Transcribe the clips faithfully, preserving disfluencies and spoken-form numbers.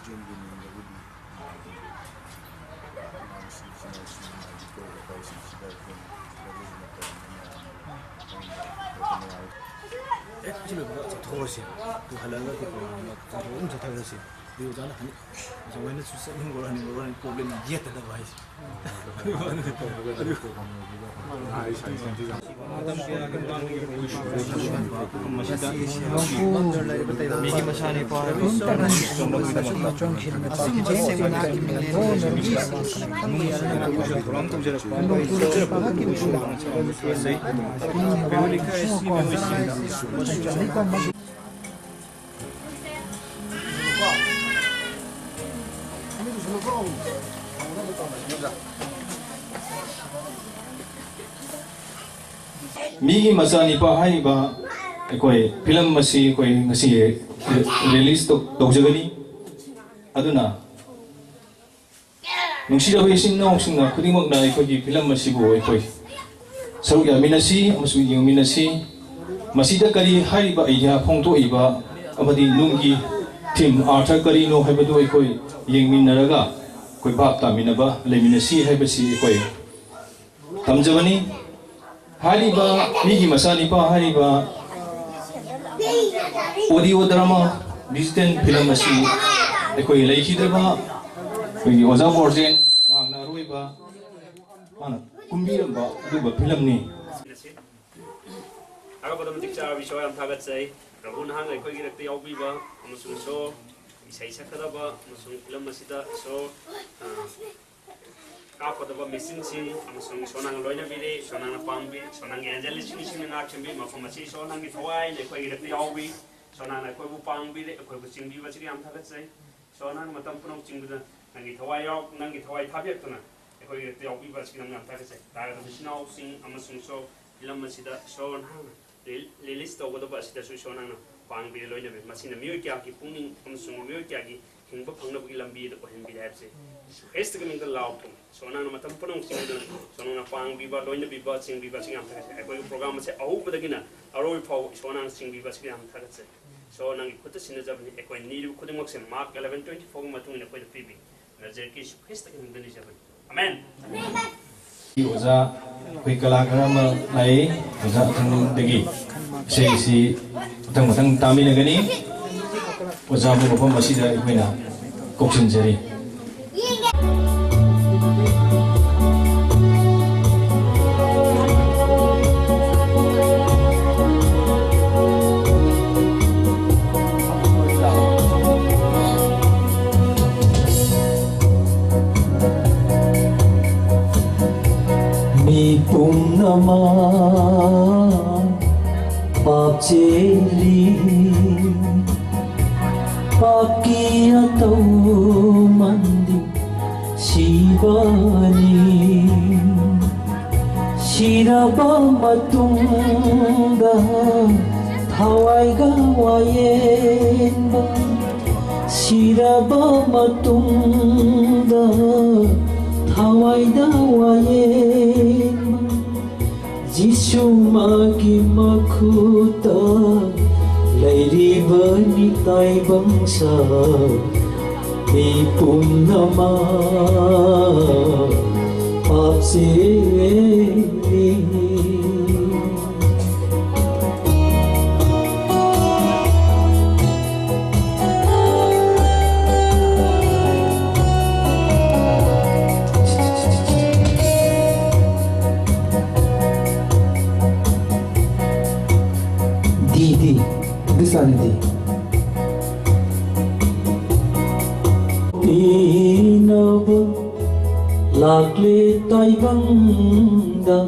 ꯖꯣꯟꯒꯤ ꯃꯤꯡꯗꯕꯨꯗꯤ ꯃꯥꯒꯤ ꯏꯅꯥꯎꯁꯤꯡꯁꯤꯅ ꯃꯥꯒꯤ ꯀꯣꯏꯕ ꯂꯩꯀꯥꯏꯁꯤꯡꯁꯤꯗ ꯑꯗꯨꯝ ꯋꯥꯔꯤ ꯑꯗꯨꯝ ꯇꯧꯔꯝꯕ ꯃꯌꯥꯝ ꯑꯗꯨꯝ ꯍꯦꯛ ꯁꯤ ꯂꯣꯏꯕꯒ ꯆꯠꯊꯣꯛꯑꯁꯤ꯫ ꯑꯗꯨ ꯍꯜꯂꯛꯑꯒ ꯑꯩꯈꯣꯏ ꯄ꯭ꯔꯣꯒ꯭ꯔꯥꯝꯗ ꯆꯠꯊꯣꯛ-, ꯑꯗꯨꯝ ꯆꯠꯊꯈ꯭ꯔꯁꯤ꯫ ꯑꯗꯨ ꯑꯣꯖꯥꯅ ꯍꯅꯤ-, ꯑꯗꯨꯃꯥꯏꯅꯁꯨ ꯆꯠꯅꯤꯡꯕ꯭ꯔꯣ ꯍꯟꯅꯤꯡꯕ꯭ꯔꯣ ꯍꯥꯏꯅ ꯄ꯭ꯔꯣꯕ꯭ꯂꯦꯝ ꯌꯦꯠꯇꯅꯕ ꯍꯥꯏꯁꯦ꯫ ꯃꯤꯒꯤ ꯃꯁꯥꯅꯤ ꯄꯥ-, ꯃꯤꯒꯤ ꯃꯆꯥꯅꯤꯄꯥ ꯍꯥꯏꯔꯤꯕ ꯑꯩꯈꯣꯏ ꯐꯤꯂꯝ ꯑꯁꯤ ꯑꯩꯈꯣꯏ ꯉꯁꯤ ꯔꯤꯂꯤꯁ ꯇꯧ-, ꯇꯧꯖꯒꯅꯤ꯫ ꯑꯗꯨꯅ ꯅꯨꯡꯁꯤꯔꯕ ꯏꯆꯤꯟ ꯏꯅꯥꯎꯁꯤꯡꯅ ꯈꯨꯗꯤꯡꯃꯛꯅ ꯑꯩꯈꯣꯏꯒꯤ ꯐꯤꯂꯝ ꯑꯁꯤꯕꯨ ꯑꯩꯈꯣꯏ ꯁꯔꯨꯛ ꯌꯥꯃꯤꯟꯅꯁꯤ ꯑꯃꯁꯨꯡ ꯌꯦꯡꯃꯤꯟꯅꯁꯤ꯫ ꯃꯁꯤꯗ ꯀꯔꯤ ꯍꯥꯏꯔꯤꯕ ꯑꯥꯏꯗꯤꯌꯥ ꯐꯣꯡꯗꯣꯛꯏꯕ ꯑꯃꯗꯤ ꯅꯨꯡꯒꯤ ꯊꯤꯝ ꯑꯥꯔꯊ ꯀꯔꯤꯅꯣ ꯍꯥꯏꯕꯗꯨ ꯑꯩꯈꯣꯏ ꯌꯦꯡꯃꯤꯟꯅꯔꯒ ꯑꯩꯈꯣꯏ ꯚꯥꯞ ꯇꯥꯃꯤꯟꯅꯕ ꯂꯩꯃꯤꯟꯅꯁꯤ ꯍꯥꯏꯕꯁꯤ ꯑꯩꯈꯣꯏ ꯊꯝꯖꯕꯅꯤ꯫ ꯍꯥꯏꯔꯤꯕ ꯃꯤꯒꯤ ꯃꯆꯥꯅꯤꯄꯥ ꯍꯥꯏꯔꯤꯕ ꯑꯣꯗꯤꯑꯣ ꯗ꯭ꯔꯃꯥ ꯗꯤꯖꯤꯇꯦꯜ ꯐꯤꯂꯝ ꯑꯁꯤ ꯑꯩꯈꯣꯏ ꯂꯩꯈꯤꯗ꯭ꯔꯕ ꯑꯩꯈꯣꯏꯒꯤ ꯑꯣꯖꯥ ꯕꯣꯔꯖꯦꯟ ꯃꯍꯥꯛꯅ ꯑꯔꯣꯏꯕ ꯃꯥꯅ ꯀꯨꯝꯕꯤꯔꯝꯕ ꯑꯗꯨꯒꯨꯝꯕ ꯐꯤꯂꯝꯅꯤ꯫ ꯑꯍꯥꯟꯕꯗ ꯃꯇꯤꯛ ꯆꯥꯕ ꯏꯁꯣꯔ ꯌꯥꯝ ꯊꯥꯒꯠꯆꯩ꯫ ꯄ꯭ꯔꯚꯨ ꯅꯍꯥꯛꯅ ꯑꯩꯈꯣꯏꯒꯤꯗꯃꯛꯇ ꯌꯥꯎꯕꯤꯕ ꯑꯃꯁꯨꯡ ꯏꯁꯣꯔ ꯏꯁꯩ ꯁꯛꯀꯗꯕ ꯑꯃꯁꯨꯡ ꯐꯤꯂꯝ ꯑꯁꯤꯗ ꯏꯁꯣꯔ, ꯑ, ꯀꯥꯞꯀꯗꯕ ꯃꯦꯆꯤꯟꯁꯤꯡ ꯑꯃꯁꯨꯡ ꯏꯁꯣꯔ ꯅꯪꯅ ꯂꯣꯏꯅꯕꯤꯔꯦ, ꯏꯁꯣꯔ ꯅꯪꯅ ꯄꯥꯡꯕꯤ, ꯏꯁꯣꯔ ꯅꯪꯒꯤ ꯑꯦꯟꯖꯦꯂꯤꯁ ꯃꯤꯁꯤꯡꯅ ꯉꯥꯛ ꯁꯦꯟꯕꯤ, ꯃꯐꯝ ꯑꯁꯤ ꯏꯁꯣꯔ ꯅꯪꯒꯤ ꯊꯋꯥꯏꯅ ꯑꯩꯈꯣꯏꯒꯤꯗꯃꯛꯇ ꯌꯥꯎꯕꯤ, ꯏꯁꯣꯔ ꯅꯪꯅ ꯑꯩꯈꯣꯏꯕꯨ ꯄꯥꯡꯕꯤꯔꯦ, ꯑꯩꯈꯣꯏꯕꯨ ꯆꯤꯡꯕꯤꯕꯁꯤꯒꯤ ꯌꯥꯝ ꯊꯥꯒꯠꯆꯩ꯫ ꯏꯁꯣꯔ ꯅꯪꯅ ꯃꯇꯝ ꯄꯨꯝꯅꯃꯛ ꯆꯤꯡꯕꯗ ꯅꯪꯒꯤ ꯊꯋꯥꯏ ꯌꯥꯎ-, ꯅꯪꯒꯤ ꯊꯋꯥꯏ ꯊꯥꯕꯤꯔꯛꯇꯨꯅ ꯑꯩꯈꯣꯏꯒꯤꯗꯃꯛꯇ ꯌꯥꯎꯕꯤꯕ ꯑꯁꯤꯒꯤꯗꯃꯛ ꯌꯥꯝ ꯊꯥꯒꯠꯆꯩ꯫ ꯇꯥꯔꯒ ꯏꯆꯤꯟ ꯏꯅꯥꯎꯁꯤꯡ ꯑꯃꯁꯨꯡ ꯏꯁꯣꯔ ꯐꯤꯂꯝ ꯑꯁꯤꯗ ꯏꯁꯣꯔ ꯅꯍꯥꯛꯅ ꯔꯤ-, ꯔꯤꯂꯤꯁ ꯇꯧꯒꯗꯕ ꯑꯁꯤꯗꯁꯨ ꯏꯁꯣꯔ ꯅꯪꯅ ꯄꯥꯡꯕꯤꯔꯦ, ꯂꯣꯏꯅꯕꯤꯔꯦ꯫ ꯃꯁꯤꯅ ꯃꯤꯑꯣꯏ ꯀꯌꯥꯒꯤ ꯄꯨꯛꯅꯤꯡ ꯑꯃꯁꯨꯡ ꯃꯤꯑꯣꯏ ꯀꯌꯥꯒꯤ ꯍꯤꯡꯕ ꯐꯪꯅꯕꯒꯤ ꯂꯝꯕꯤ ꯑꯗꯨ ꯑꯣꯏꯍꯟꯕꯤꯔꯦ ꯍꯥꯏꯕꯁꯦ ꯖꯤꯁꯨ ꯈ꯭ꯔꯤꯁꯇꯒꯤ ꯃꯤꯡꯗ ꯂꯥꯎꯊꯣꯛꯏ꯫ ꯏꯁꯣꯔ ꯅꯪꯅ ꯃꯇꯝ ꯄꯨꯝꯅꯃꯛ ꯆꯤꯡꯕꯤꯗꯨꯅ ꯏꯁꯣꯔ ꯅꯪꯅ ꯄꯥꯡꯕꯤꯕ, ꯂꯣꯏꯅꯕꯤꯕ, ꯆꯤꯡꯕꯤꯕ ꯑꯁꯤ ꯌꯥꯝ ꯊꯥꯒꯠꯆꯩ꯫ ꯑꯩꯈꯣꯏꯒꯤ ꯄ꯭ꯔꯣꯒ꯭ꯔꯥꯝ ꯑꯁꯦ ꯑꯍꯧꯕꯗꯒꯤꯅ ꯑꯔꯣꯏꯕ ꯐꯥꯎꯕ ꯏꯁꯣꯔ ꯅꯪꯅ ꯆꯤꯡꯕꯤꯕ ꯑꯁꯤ ꯌꯥꯝ ꯊꯥꯒꯠꯆꯩ꯫ ꯏꯁꯣꯔ, ꯅꯪꯒꯤ ꯈꯨꯠꯇ ꯁꯤꯟꯅꯖꯕꯅꯤ꯫ ꯑꯩꯈꯣꯏ ꯅꯤꯔꯤꯕ ꯈꯨꯗꯤꯡꯃꯛꯁꯦ ꯃꯥꯔꯛ eleven twenty fourꯒꯤ ꯃꯇꯨꯡ ꯏꯟꯅ ꯑꯩꯈꯣꯏꯗ ꯄꯤꯕꯤ꯫ ꯅꯖꯔꯦꯠꯀꯤ ꯌꯤꯁꯨ ꯈ꯭ꯔꯤꯁꯇꯒꯤ ꯃꯤꯡꯗ ꯅꯤꯖꯕꯅꯤ꯫ ꯑꯃꯦꯟ꯫ ꯑꯣꯖꯥ, ꯑꯩꯈꯣꯏ ꯀꯂꯥꯀꯥꯔ ꯑꯃ ꯂꯥꯛꯏ, ꯑꯣꯖꯥ ꯑꯊꯪꯕꯗꯒꯤ ꯏꯁꯩꯁꯤ ꯃꯊꯪ ꯃꯊꯪ ꯇꯥꯃꯤꯟꯅꯒꯅꯤ꯫ ꯑꯣꯖꯥꯕꯨ ꯃꯐꯝ ꯑꯁꯤꯗ ꯑꯩꯈꯣꯏꯅ ꯀꯧꯁꯤꯟꯖꯔꯤ꯫ ꯃꯤ ꯄꯨꯝꯅꯃꯛ ꯄꯥꯞ ꯆꯦꯜꯂꯤ, ꯄꯥꯞꯀꯤ ꯑꯇꯧꯃꯟꯗꯤ ꯁꯤꯕꯅꯤ꯫ ꯁꯤꯔꯕ ꯃꯇꯨꯡꯗ ꯊꯋꯥꯏꯒ ꯋꯥꯌꯦꯟꯕ, ꯁꯤꯔꯕ ꯃꯇꯨꯡꯗ ꯊꯋꯥꯏꯗ ꯋꯥꯌꯦꯟꯕ, ꯖꯤꯁꯨ ꯃꯥꯒꯤ ꯃꯈꯨꯠꯇ ꯂꯩꯔꯤꯕꯅꯤ꯫ ꯇꯥꯏꯕꯪ ꯁꯛ ꯃꯤ ꯄꯨꯝꯅꯃꯛ ꯄꯥꯞ ꯆꯦꯜꯂꯤ꯫ ꯗꯤ, ꯗꯤ꯫ ꯗꯤꯁꯥꯅꯤ ꯗꯤ꯫ ꯄꯤꯅꯕ ꯂꯥꯛꯂꯦ ꯇꯥꯏꯕꯪꯗ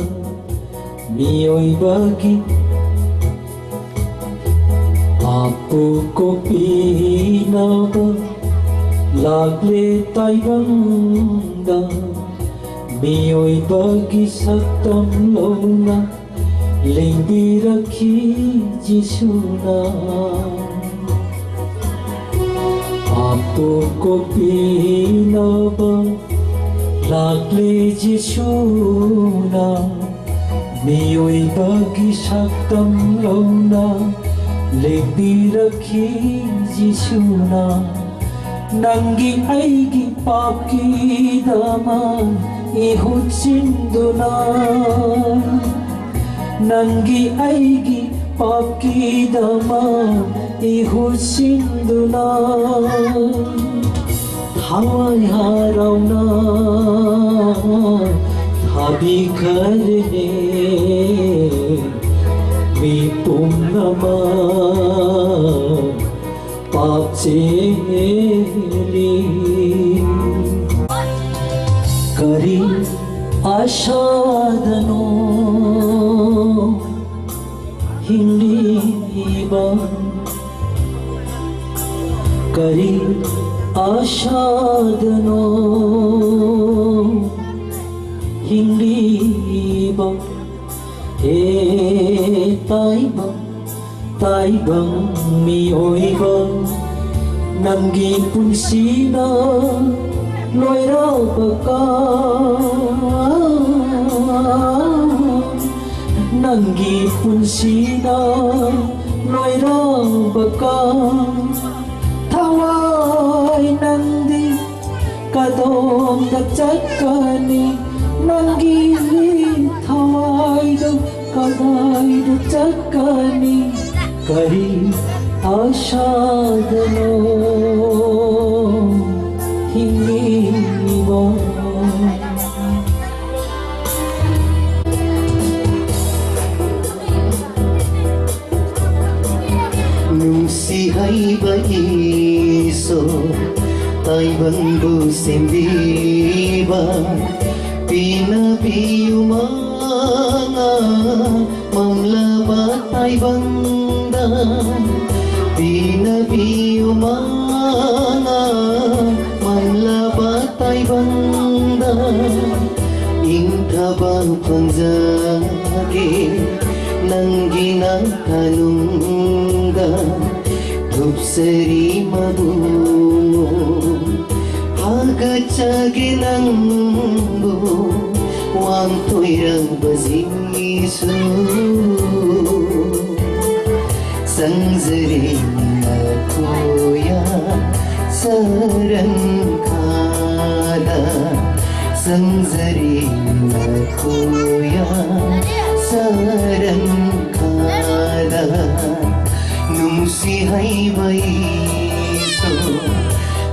ꯃꯤꯑꯣꯏꯕꯒꯤ ꯄꯥꯞꯄꯨ ꯀꯣꯛꯄꯤꯅꯕ ꯂꯥꯛꯂꯦ ꯇꯥꯏꯕꯪꯗ ꯃꯤꯑꯣꯏꯕꯒꯤ ꯁꯛꯇꯝ ꯂꯧꯅ ꯂꯦꯡꯕꯤꯔꯛꯈꯤ ꯖꯤꯁꯨꯅ꯫ ꯄꯥꯞꯄꯨ ꯀꯣꯛꯄꯤꯅꯕ ꯂꯥꯛꯂꯦ ꯖꯤꯁꯨꯅ꯫ ꯃꯤꯑꯣꯏꯕꯒꯤ ꯁꯛꯇꯝ ꯂꯧꯅ ꯂꯦꯡꯕꯤꯔꯛꯈꯤ ꯖꯤꯁꯨꯅ, ꯅꯪꯒꯤ ꯑꯩꯒꯤ ꯄꯥꯞꯀꯤꯗꯃꯛ ꯏꯍꯨꯠꯁꯤꯟꯗꯨꯅ, ꯅꯪꯒꯤ ꯑꯩꯒꯤ ꯄꯥꯞꯀꯤꯗꯃꯛ ꯏꯍꯨꯠꯁꯤꯟꯗꯨꯅ, ꯊꯋꯥꯏ ꯍꯔꯥꯎꯅ ꯊꯥꯕꯤꯈ꯭ꯔꯦꯅꯦ ꯃꯤ ꯄꯨꯝꯅꯃꯛ ꯄꯥꯞ ꯆꯦꯜꯂꯤ꯫ ꯀꯔꯤ ꯑꯥꯁꯥꯗꯅꯣ ꯍꯤꯡꯂꯤꯕ? ꯀꯔꯤ ꯑꯥꯁꯥꯗꯅꯣ ꯍꯤꯡꯂꯤꯕ? ꯍꯦ ꯇꯥꯏꯕꯪ, ꯇꯥꯏꯕꯪ ꯃꯤꯑꯣꯏꯕ, ꯅꯪꯒꯤ ꯄꯨꯟꯁꯤꯅ ꯂꯣꯏꯔꯕꯀ, ꯅꯪꯒꯤ ꯄꯨꯟꯁꯤꯅ ꯂꯣꯏꯔꯕꯀ, ꯊꯋꯥꯏ ꯅꯪꯗꯤ ꯀꯗꯣꯝꯗ ꯆꯠꯀꯅꯤ? ꯅꯪꯒꯤ ꯊꯋꯥꯏꯗꯨ ꯀꯗꯥꯏꯗ ꯆꯠꯀꯅꯤ? ꯀꯔꯤ ꯑꯥꯁꯥꯗꯅꯣ ꯍꯤꯡꯂꯤꯕ? ꯅꯨꯡꯁꯤ ꯍꯩꯕ ꯏꯁꯣꯔ, ꯇꯥꯏꯕꯪꯕꯨ ꯁꯦꯝꯕꯤꯕ, ꯄꯤꯅꯕꯤꯌꯨ ꯃꯉꯥ ꯃꯝꯂꯕ ꯇꯥꯏꯕꯪꯗ, ꯄꯤꯅꯕꯤꯌꯨ ꯃꯉꯥ ꯃꯝꯂꯕ ꯇꯥꯏꯕꯪꯗ, ꯏꯪꯊꯕ ꯐꯪꯖꯒꯦ ꯅꯪꯒꯤ ꯅꯥꯊꯅꯨꯡꯗ, ꯊꯨꯞꯆꯔꯤ ꯃꯕꯨꯡ, ꯊꯥꯒꯠꯆꯒꯦ ꯅꯪꯕꯨ ꯋꯥꯡꯊꯣꯏꯔꯕ ꯖꯤꯁꯨ꯫ ꯆꯪꯖꯔꯦ ꯅꯈꯣꯌꯥ ꯁꯔꯟ ꯈꯥꯗ, ꯆꯪꯖꯔꯦ ꯅꯈꯣꯌꯥ ꯁꯔꯟ ꯈꯥꯗ, ꯅꯨꯡꯁꯤ ꯍꯩꯕ ꯏꯁꯣꯔ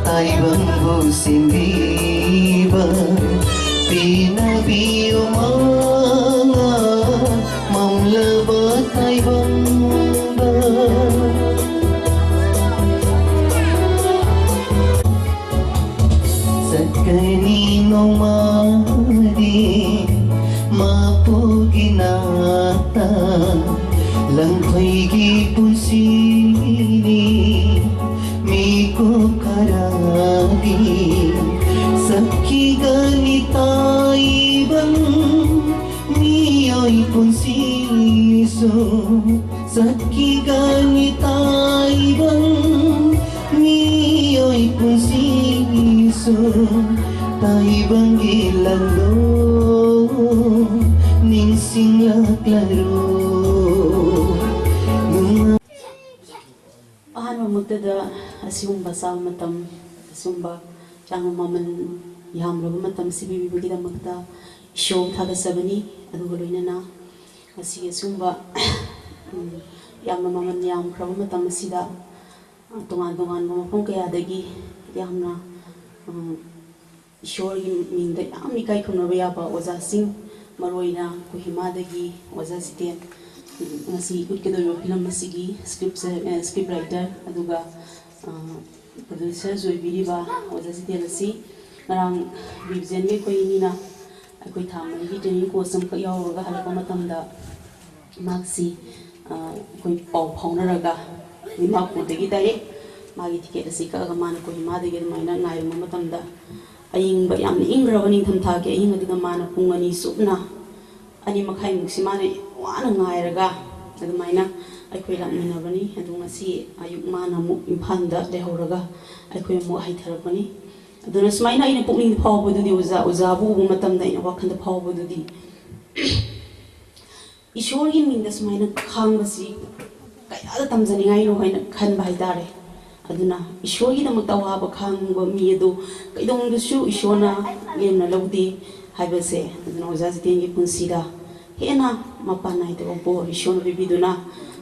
ꯇꯥꯏꯕꯪꯕꯨ ꯁꯦꯝꯕꯤꯕ ꯄꯦꯟꯅꯕꯤꯌꯨ ꯃꯉꯥ ꯃꯝꯂꯕ ꯇꯥꯏꯕꯪꯗ꯫ ꯆꯠꯀꯅꯤ ꯅꯣꯡꯃꯗꯤ ꯃꯄꯨꯒꯤ ꯅꯥꯛꯇ, ꯂꯪꯐꯩꯒꯤ ꯄꯨꯟꯁꯤꯅꯤ ꯃꯤꯀꯨꯞ ꯈꯔꯗꯤ ꯆꯠꯈꯤꯒꯅꯤ ꯇꯥꯏꯕꯪ ꯃꯤꯑꯣꯏ ꯄꯨꯟꯁꯤꯁꯨ, ꯆꯠꯈꯤꯒꯅꯤ ꯇꯥꯏꯕꯪ ꯃꯤꯑꯣꯏ ꯄꯨꯟꯁꯤꯁꯨ, ꯇꯥꯏꯕꯪꯒꯤ ꯂꯝꯗꯣ ꯅꯤꯡꯁꯤꯡꯂꯛꯂꯔꯣꯏ꯫ ꯅꯨꯡꯉꯥꯏ ꯑꯍꯥꯟꯕꯃꯛꯇꯗ ꯑꯁꯤꯒꯨꯝꯕ ꯆꯥꯕ ꯃꯇꯝ, ꯑꯁꯤꯒꯨꯝꯕ ꯌꯥꯝꯅ ꯃꯃꯜ ꯌꯥꯝꯂꯕ ꯃꯇꯝ ꯑꯁꯤ ꯄꯤꯕꯤꯕꯒꯤꯗꯃꯛꯇ ꯏꯁꯣꯔꯕꯨ ꯊꯥꯒꯠꯆꯕꯅꯤ꯫ ꯑꯗꯨꯒ ꯂꯣꯏꯅꯅ ꯉꯁꯤꯒꯤ ꯑꯁꯤꯒꯨꯝꯕ, ꯎꯝ, ꯌꯥꯝꯅ ꯃꯃꯜ ꯌꯥꯝꯈ꯭ꯔꯕ ꯃꯇꯝ ꯑꯁꯤꯗ, ꯑ, ꯇꯣꯉꯥꯟ ꯇꯣꯉꯥꯟꯕ ꯃꯐꯝ ꯀꯌꯥꯗꯒꯤ ꯌꯥꯝꯅ, ꯎꯝ, ꯏꯁꯣꯔꯒꯤ ꯃꯤꯡꯗ ꯌꯥꯝ ꯏꯀꯥꯏ ꯈꯨꯝꯅꯕ ꯌꯥꯕ ꯑꯣꯖꯥꯁꯤꯡ, ꯃꯔꯨꯑꯣꯏꯅ ꯀꯣꯍꯤꯃꯥꯗꯒꯤ ꯑꯣꯖꯥ ꯖꯤꯇꯦꯟ, ꯉꯁꯤ ꯎꯠꯀꯗꯧꯔꯤꯕ ꯐꯤꯂꯝ ꯑꯁꯤꯒꯤ script, ꯑ, script writer, ꯑꯗꯨꯒ, ꯑ, producer ꯑꯣꯏꯕꯤꯔꯤꯕ ꯑꯣꯖꯥ ꯖꯤꯇꯦꯟ ꯑꯁꯤ ꯉꯔꯥꯡ ꯕꯤꯕꯤꯖꯦꯟꯒ ꯑꯩꯈꯣꯏ ꯑꯅꯤꯅ ꯑꯩꯈꯣꯏ ꯊꯥ ꯃꯔꯤꯒꯤ training course ꯑꯃꯈꯛ ꯌꯥꯎꯔꯨꯔꯒ ꯍꯜꯂꯛꯄ ꯃꯇꯝꯗ ꯃꯍꯥꯛꯁꯤ, ꯑ, ꯑꯩꯈꯣꯏ ꯄꯥꯎ ꯐꯥꯎꯅꯔꯒ ꯗꯤꯃꯥꯄꯨꯔꯗꯒꯤ direct ꯃꯥꯒꯤ ticket ꯑꯁꯤ ꯀꯛꯑꯒ ꯃꯥꯅ ꯀꯣꯍꯤꯃꯥꯗꯒꯤ ꯑꯗꯨꯃꯥꯏꯅ ꯉꯥꯏꯔꯝꯕ ꯃꯇꯝꯗ, ꯑꯏꯪꯕ, ꯌꯥꯝꯅ ꯏꯪꯈ꯭ꯔꯕ ꯅꯤꯡꯊꯝꯊꯥꯒꯤ ꯑꯍꯤꯡ ꯑꯗꯨꯗ ꯃꯥꯅ ꯄꯨꯡ ꯑꯅꯤ ꯆꯨꯞꯅ, ꯑꯅꯤ ꯃꯈꯥꯏꯃꯨꯛꯁꯤ ꯃꯥꯅ ꯋꯥꯅ ꯉꯥꯏꯔꯒ ꯑꯗꯨꯃꯥꯏꯅ ꯑꯩꯈꯣꯏ ꯂꯥꯛꯃꯤꯟꯅꯕꯅꯤ꯫ ꯑꯗꯨ ꯉꯁꯤ ꯑꯌꯨꯛ ꯃꯥꯅ ꯑꯃꯨꯛ ꯏꯝꯐꯥꯜꯗ ꯂꯩꯍꯧꯔꯒ ꯑꯩꯈꯣꯏ ꯑꯃꯨꯛ ꯍꯩꯊꯔꯛꯄꯅꯤ꯫ ꯑꯗꯨꯅ ꯁꯨꯃꯥꯏꯅ ꯑꯩꯅ ꯄꯨꯛꯅꯤꯡꯗ ꯐꯥꯎꯕꯗꯨꯗꯤ, ꯑꯣꯖꯥ, ꯑꯣꯖꯥꯕꯨ ꯎꯕ ꯃꯇꯝꯗ ꯑꯩꯅ ꯋꯥꯈꯜꯗ ꯐꯥꯎꯕꯗꯨꯗꯤ, ꯏꯁꯣꯔꯒꯤ ꯃꯤꯡꯗ ꯁꯨꯃꯥꯏꯅ ꯈꯥꯡꯕꯁꯤ ꯀꯌꯥꯗ ꯇꯝꯖꯅꯤꯡꯉꯥꯏꯅꯣ ꯍꯥꯏꯅ ꯈꯟꯕ ꯍꯥꯏꯇꯥꯔꯦ꯫ ꯑꯗꯨꯅ ꯏꯁꯣꯔꯒꯤꯗꯃꯛꯇ ꯑꯋꯥꯕ ꯈꯥꯡꯕ ꯃꯤ ꯑꯗꯨ ꯀꯩꯗꯧꯅꯨꯡꯗꯁꯨ ꯏꯁꯣꯔꯅ ꯂꯦꯝꯅ ꯂꯧꯗꯦ ꯍꯥꯏꯕꯁꯦ꯫ ꯑꯗꯨꯅ ꯑꯣꯖꯥ ꯖꯤꯇꯦꯟꯒꯤ ꯄꯨꯟꯁꯤꯗ ꯍꯦꯟꯅ ꯃꯄꯥꯟ ꯅꯥꯏꯗꯕ ꯕꯣꯔ ꯏꯁꯣꯔꯅ ꯄꯤꯕꯤꯗꯨꯅ,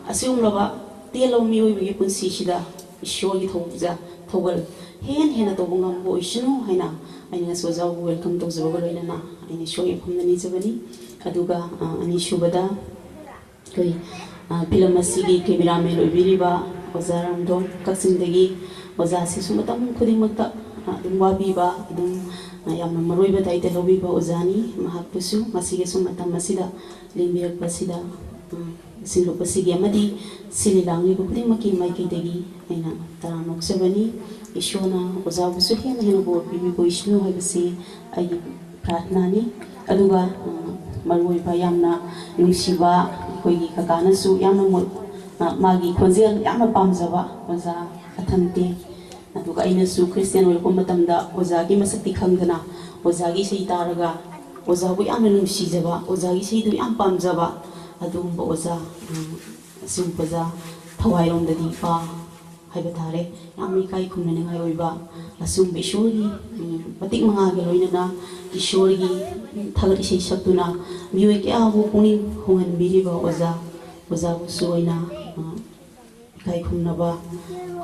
ꯑꯁꯤꯒꯨꯝꯂꯕ ꯇꯦꯜꯂꯕ ꯃꯤꯑꯣꯏꯕꯒꯤ ꯄꯨꯟꯁꯤꯁꯤꯗ ꯏꯁꯣꯔꯒꯤ ꯊꯧꯖ ꯊꯧꯒꯜ ꯍꯦꯟꯅ ꯍꯦꯟꯅ ꯇꯧꯕ ꯉꯝꯕ ꯑꯣꯏꯁꯅꯨ ꯍꯥꯏꯅ ꯑꯩꯅ ꯉꯁꯤ ꯑꯣꯖꯥꯕꯨ welcome ꯇꯧꯖꯕꯒ ꯂꯣꯏꯅꯅ ꯑꯩꯅ ꯏꯁꯣꯔꯒꯤ ꯃꯐꯝꯗ ꯅꯤꯖꯕꯅꯤ꯫ ꯑꯗꯨꯒ, ꯑ, ꯑꯅꯤꯁꯨꯕꯗ ꯑꯩꯈꯣꯏ, ꯑ, ꯐꯤꯂꯝ ꯑꯁꯤꯒꯤ cameraman ꯑꯣꯏꯕꯤꯔꯤꯕ ꯑꯣꯖꯥ ꯔꯥꯝꯗꯣꯟ, ꯀꯛꯆꯤꯡꯗꯒꯤ꯫ ꯑꯣꯖꯥꯁꯤꯁꯨ ꯃꯇꯝ ꯈꯨꯗꯤꯡꯃꯛꯇ, ꯑ, ꯑꯗꯨꯝ ꯋꯥꯕꯤꯕ, ꯑꯗꯨꯝ, ꯑ, ꯌꯥꯝꯅ ꯃꯔꯨ ꯑꯣꯏꯕ ꯗꯥꯏꯇ ꯂꯧꯕꯤꯕ ꯑꯣꯖꯥꯅꯤ꯫ ꯃꯍꯥꯛꯄꯨꯁꯨ ꯉꯁꯤꯒꯤ ꯁꯨꯝ ꯃꯇꯝ ꯑꯁꯤꯗ ꯂꯦꯡꯕꯤꯔꯛꯄꯁꯤꯗ, ꯎꯝ, ꯁꯤꯟꯗꯣꯛꯄꯁꯤꯒꯤ ꯑꯃꯗꯤ ꯁꯤꯜꯂꯤ ꯂꯥꯡꯂꯤꯕ ꯈꯨꯗꯤꯡꯃꯛꯀꯤ ꯃꯥꯏꯀꯩꯗꯒꯤ ꯑꯩꯅ ꯇꯔꯥꯝꯅ ꯑꯣꯛꯆꯕꯅꯤ꯫ ꯏꯁꯣꯔꯅ ꯑꯣꯖꯥꯕꯨꯁꯨ ꯍꯦꯟꯅ ꯍꯦꯟꯅ ꯕꯣꯔ ꯄꯤꯕꯤꯕ ꯑꯣꯏꯁꯅꯨ ꯍꯥꯏꯕꯁꯤ ꯑꯩꯒꯤ ꯄ꯭ꯔꯥꯔꯊꯅꯥꯅꯤ꯫ ꯑꯗꯨꯒ, ꯑ, ꯃꯔꯨꯑꯣꯏꯕ ꯌꯥꯝꯅ ꯅꯨꯡꯁꯤꯕ ꯑꯩꯈꯣꯏꯒꯤ ꯀꯀꯥꯅꯁꯨ ꯌꯥꯝꯅ ꯃꯣꯠ-, ꯑ, ꯃꯥꯒꯤ ꯈꯣꯟꯖꯦꯜ ꯌꯥꯝꯅ ꯄꯥꯝꯖꯕ ꯑꯣꯖꯥ ꯑꯊꯟꯇꯦ꯫ ꯑꯗꯨꯒ ꯑꯩꯅꯁꯨ ꯈ꯭ꯔꯤꯁꯇꯤꯌꯥꯟ ꯑꯣꯏꯔꯛꯄ ꯃꯇꯝꯗ ꯑꯣꯖꯥꯒꯤ ꯃꯁꯛꯇꯤ ꯈꯪꯗꯅ ꯑꯣꯖꯥꯒꯤ ꯏꯁꯩ ꯇꯥꯔꯒ ꯑꯣꯖꯥꯕꯨ ꯌꯥꯝꯅ ꯅꯨꯡꯁꯤꯖꯕ, ꯑꯣꯖꯥꯒꯤ ꯏꯁꯩꯗꯨ ꯌꯥꯝ ꯄꯥꯝꯖꯕ ꯑꯗꯨꯒꯨꯝꯕ ꯑꯣꯖꯥ, ꯑ, ꯑꯁꯤꯒꯨꯝꯕ ꯑꯣꯖꯥ ꯊꯋꯥꯏꯔꯣꯝꯗꯗꯤ ꯏꯄꯥ ꯍꯥꯏꯕ ꯇꯥꯔꯦ, ꯌꯥꯝꯅ ꯏꯀꯥꯏ ꯈꯨꯝꯅꯅꯤꯡꯉꯥꯏ ꯑꯣꯏꯕ ꯑꯁꯤꯒꯨꯝꯕ ꯏꯁꯣꯔꯒꯤ, ꯎꯝ, ꯃꯇꯤꯛ ꯃꯉꯥꯒ ꯂꯣꯏꯅꯅ ꯏꯁꯣꯔꯒꯤ, ꯎꯝ, ꯊꯥꯒꯠ ꯏꯁꯩ ꯁꯛꯇꯨꯅ ꯃꯤꯑꯣꯏ ꯀꯌꯥꯕꯨ ꯄꯨꯛꯅꯤꯡ ꯍꯣꯡꯍꯟꯕꯤꯔꯤꯕ ꯑꯣꯖꯥ, ꯑꯣꯖꯥꯕꯨꯁꯨ ꯑꯩꯅ, ꯑ, ꯏꯀꯥꯏ ꯈꯨꯝꯅꯕ,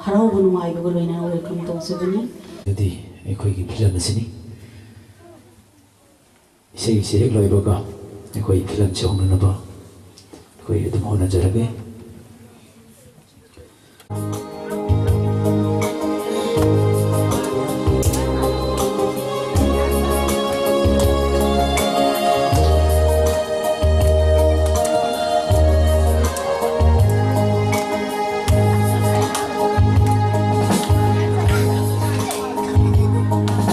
ꯍꯔꯥꯎꯕ ꯅꯨꯡꯉꯥꯏꯕꯒ ꯂꯣꯏꯅꯅ welcome ꯇꯧꯖꯕꯅꯤ꯫ ꯑꯗꯨꯗꯤ ꯑꯩꯈꯣꯏꯒꯤ ꯐꯤꯂꯝ ꯑꯁꯤꯅꯤ꯫ ꯏꯁꯩꯁꯤ ꯍꯦꯛ ꯂꯣꯏꯕꯒ ꯑꯩꯈꯣꯏ ꯐꯤꯂꯝꯁꯤ ꯍꯧꯅꯅꯕ ꯑꯩꯈꯣꯏ ꯑꯗꯨꯝ ꯍꯣꯠꯅꯖꯔꯒꯦ꯫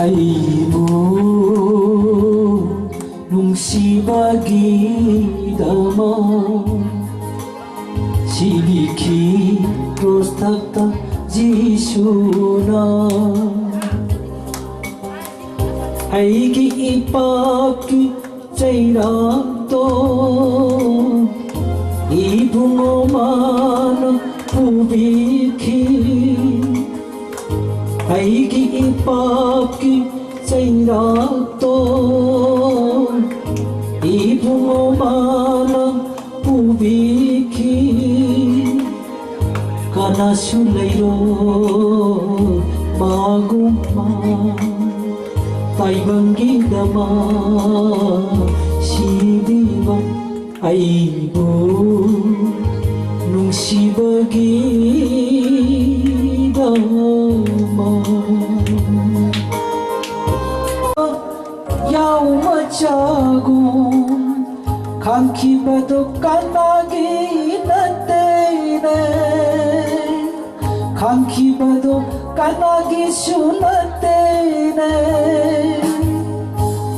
ꯑꯩꯕꯨ ꯅꯨꯡꯁꯤꯕꯒꯤꯗꯃꯛ ꯁꯤꯕꯤꯈꯤ ꯀ꯭ꯔꯣꯁ ꯊꯛꯇ ꯖꯤꯁꯨꯅ꯫ ꯑꯩꯒꯤ ꯏꯄꯥꯛꯀꯤ ꯆꯩꯔꯥꯛꯇꯣ ꯏ ꯏꯕꯨꯡꯉꯣ ꯃꯥꯅ ꯄꯨꯕꯤꯈꯤ ꯑꯩꯒꯤ ꯏꯄꯥꯛꯀꯤ ꯆꯩꯔꯥꯛꯇꯣ꯫ ꯏꯕꯨꯡꯉꯣ ꯃꯥꯅ ꯄꯨꯕꯤꯈꯤ ꯀꯅꯥꯁꯨ ꯂꯩꯔꯣꯏ ꯃꯥꯒꯨꯝꯕ ꯇꯥꯏꯕꯪꯒꯤꯗꯃꯛ ꯁꯤꯕꯤꯕ ꯑꯩꯕꯨ ꯅꯨꯡꯁꯤꯕꯒꯤꯗꯃꯛ꯫ ꯌꯥꯎ ꯃꯆꯥꯒꯨꯝ ꯈꯟꯈꯤꯕꯗꯨ ꯀꯅꯥꯒꯤ ꯅꯠꯇꯦꯅꯦ? ꯈꯟꯈꯤꯕꯗꯨ ꯀꯅꯥꯒꯤꯁꯨ ꯅꯠꯇꯦꯅꯦ?